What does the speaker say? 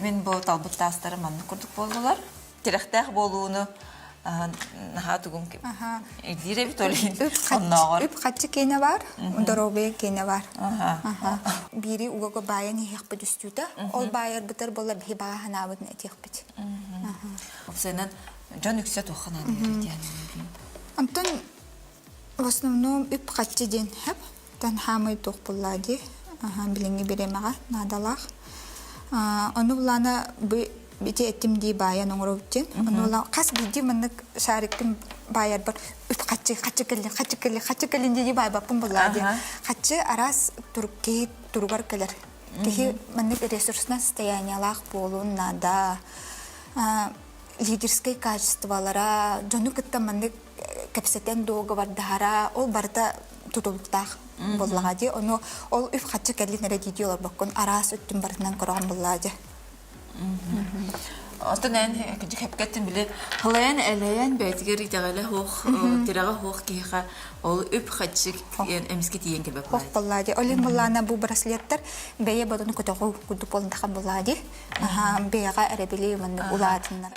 Мин бу талбыт таастарым маннык курдук буоллулар. Тирэхтээх буолууну наһаа тугум ирдиир эбит ол иһин оннооҕор. Үп-харчы киэнэ бар, доруобуйа киэнэ бар. Биири угага баайан иһиэхпит үстүүтэ. Ол баайарбытар буолла биһи баҕа санаабытын этиэхпит. Опсайынан дьон үксэ туохха наадыйар диэн. Онтон в основном үп-харчы диэн хөп. Тан хаамай туох буллаа дии. Билиҥҥи бириэмэҕэ наадалаах. Ону булаана бу ити эттим дии баайан оҥоробут диэн. Ону булаан хас биирдии маннык шариктын баайарбар үп хаччы хаччы кэллин хаччы кэллин хаччы кэллин дии баайбаппын буллаа дии. Хаччы араас турук киһи туругар кэлэр. Киһи маннык ресурсна состояниелаах буолуон наада. Лидерскэй качестволара, дьону кытта маннык кэпсэтэн дуогабардаһара, ол барыта тутулуктаах буоллаҕа дии. Ону ол үп-харчы кэллин эрэ дии олорбоккун араас өттүн барытынан көрөҕүн буоллаҕа дии. Оттон эн хэпкэттин били халайан элэйэн бэйэтигэр итэҕэлэ суох, тирэҕэ суох киһиэхэ ол үп-харчы эмискэ тиийэн кэлбэт Хох буоллаа дии. Ол иһин буоллаана бу браслеттар бэйэ бодону көтөҕүү курдук буолан тахан буоллаа дии. Аха бэйэҕэ эрэбили маннык улаатыннар.